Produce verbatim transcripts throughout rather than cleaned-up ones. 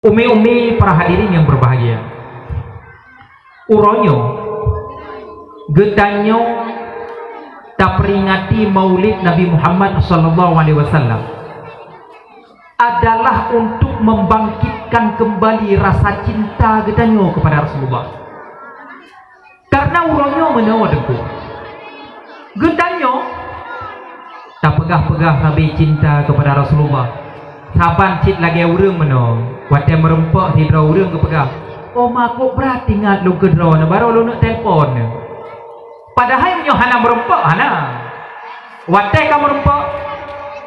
Umi-umi, para hadirin yang berbahagia, uroe nyoe geutanyoe taperingati Maulid Nabi Muhammad sallallahu alaihi wasallam adalah untuk membangkitkan kembali rasa cinta geutanyoe kepada Rasulullah. Karena uroe nyoe meunoe, Teungku, geutanyoe tapeugah-peugah sabe cinta kepada Rasulullah. Saban cit lagée ureuëng meunoe, watée meurumpok sidroe ureuëng geupeugah, "Oh, makok brat ingat lôn keudroe nyoe, barô lôn neuk telepon nyoe." Padahai meunyoe hana meurumpok, hana. Watée ka meurumpok,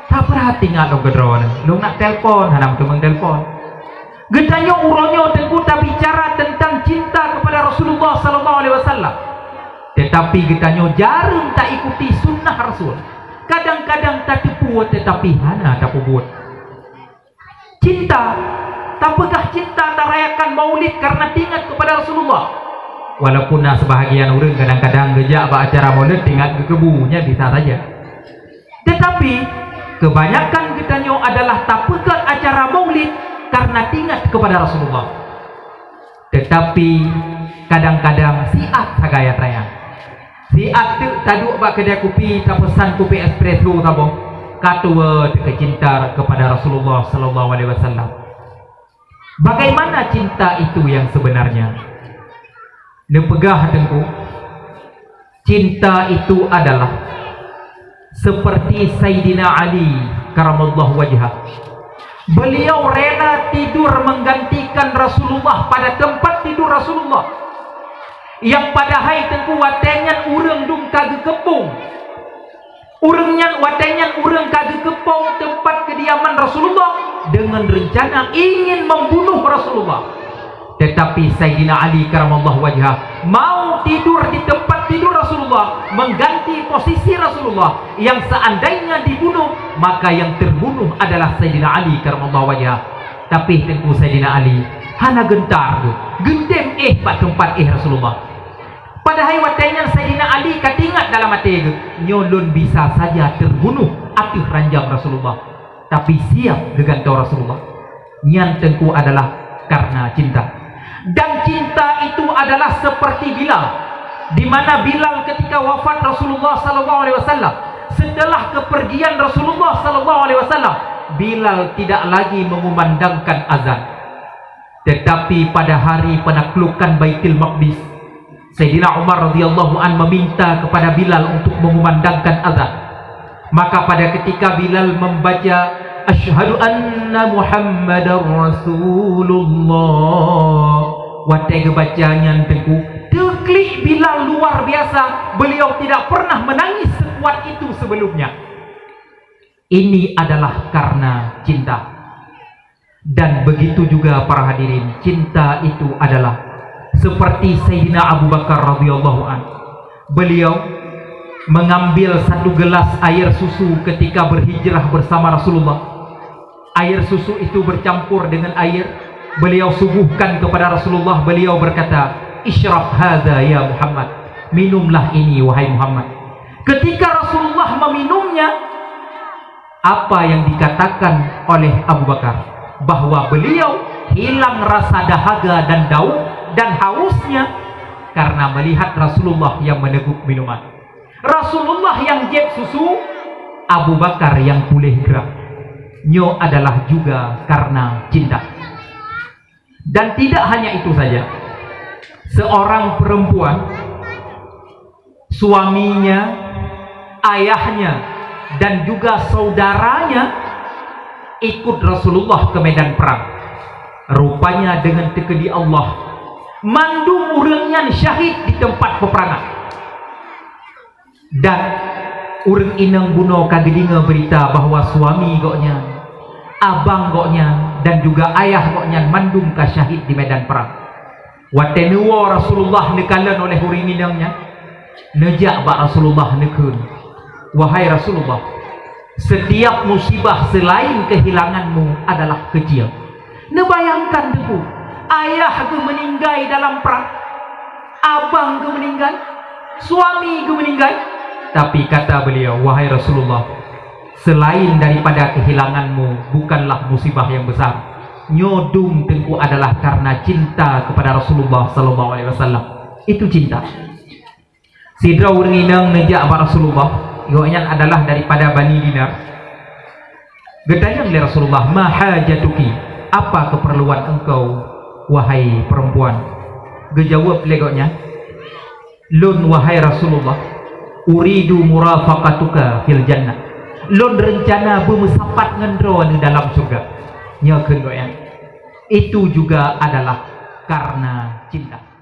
tapeugah ingat lôn keudroe nyoe, lôn nak telepon, hana meuteumé telepon. Geutanyoe uroe nyoe, Teungku, tabicara tentang cinta kepada Rasulullah sallallahu alaihi wasallam. Tetapi geutanyoe jareueng taikuti sunnah Rasul. Kadang-kadang tateupeue, tetapi hana tapeubuet. Cinta, tapeugah cinta, tarayakan Maulid karena teuingat kepada Rasulullah. Walaupun na sebahagian ureuëng kadang-kadang geujak bak acara Maulid teuingat keu kubu, nyan bisa saja. Tetapi, kebanyakan geutanyoe adalah tapeugét acara Maulid karena teuingat kepada Rasulullah. Tetapi, kadang-kadang siat sagai atra nyan. Siat teuk taduek bak keudai kupi, tapeusan kupi espresso saboh, ka tuwoe teukecinta kepada Rasulullah sallallahu alaihi wasallam. Bagaimana cinta itu yang sebenarnya? Neupeugah, Teungku, cinta itu adalah seperti Saidina Ali karamallahu wajhah. Beliau rela tidur menggantikan Rasulullah pada tempat tidur Rasulullah. Yang padahai, Teungku, watée nyan ureuëng dum ka geukeupong. Ureuëng nyan, watée nyan ureuëng ka geukeupong teumpat keudiaman Rasulullah dengan rencana ingin membunuh Rasulullah. Tetapi Saidina Ali karamallahu wajhah mau tidur di tempat tidur Rasulullah, mengganti posisi Rasulullah yang seandainya dibunuh, maka yang terbunuh adalah Saidina Ali karamallahu wajhah. Tapi, Teungku, Saidina Ali hana geuntar tu, geutem éh bak teumpat éh Rasulullah. Padahai watée nyan Saidina Ali ka teuingat dalam até geuh, "Nyoe lôn bisa saja terbunuh ateueh ranjang Rasulullah, tapi siap geugantoe Rasulullah." Nyan, Teungku, adalah karena cinta. Dan cinta itu adalah seperti Bilal, di mana Bilal ketika wafat Rasulullah sallallahu alaihi wasallam, setelah kepergian Rasulullah sallallahu alaihi wasallam, Bilal tidak lagi mengumandangkan azan. Tetapi pada hari penaklukan Baitul Maqdis, Saidina Umar radhiyallahu an meminta kepada Bilal untuk mengumandangkan azan. Maka pada ketika Bilal membaca, "Asyhadu anna Muhammadar Rasulullah," watée geubaca nyan, Teungku, teuklik Bilal luar biasa. Beliau tidak pernah menangis sekuat itu sebelumnya. Ini adalah karena cinta. Dan begitu juga, para hadirin, cinta itu adalah seperti Saidina Abu Bakar radhiyallahu an. Beliau mengambil satu gelas air susu ketika berhijrah bersama Rasulullah. Air susu itu bercampur dengan air, beliau suguhkan kepada Rasulullah, beliau berkata, "Isyrab hadza ya Muhammad, minumlah ini wahai Muhammad." Ketika Rasulullah meminumnya, apa yang dikatakan oleh Abu Bakar, bahwa beliau hilang rasa dahaga dan daun dan hausnya karena melihat Rasulullah yang meneguk minuman. Rasulullah yang jieb susu, Abu Bakar yang puléh gerak. Nyoe adalah juga karena cinta. Dan tidak hanya itu saja, seorang perempuan, suaminya, ayahnya, dan juga saudaranya ikut Rasulullah ke medan perang. Rupanya dengan teukeudi Allah, mandum ureuëng nyan syahid di tempat peperangan. Dan ureuëng inong bunoe ka geudeungoe beurita bahwa suami gobnyan, abang gobnyan, dan juga ayah gobnyan mandum ka syahid di medan perang. Watée neuwoe Rasulullah neukalon oleh ureuëng inong nyan, neujak bak Rasulullah neukheun, "Wahai Rasulullah, setiap musibah selain kehilanganmu adalah kecil." Neubayangkan, Teungku, ayah geuh meuninggai dalam prang, abang geuh meuninggai, suami geuh meuninggai. Tapi kata beliau, "Wahai Rasulullah, selain daripada kehilanganmu bukanlah musibah yang besar. Nyoe dum teungku adalah karena cinta kepada Rasulullah sallallahu alaihi wasallam. Itu cinta. Sidroe ureuëng inong neujak bak Rasulullah, gobnyan adalah daripada Bani Dinar. Geutanyong lé Rasulullah, "Ma hajatuki? Apa keperluan engkau, wahai perempuan?" Geujaweueb lé gobnyan, "Lôn, wahai Rasulullah, uridu murafaqatuka fil jannah." Lôn reuncana beumeusapat ngon droeneuh dalam syeuruga. Nyoe kheun gobnyan. Itu juga adalah karena cinta.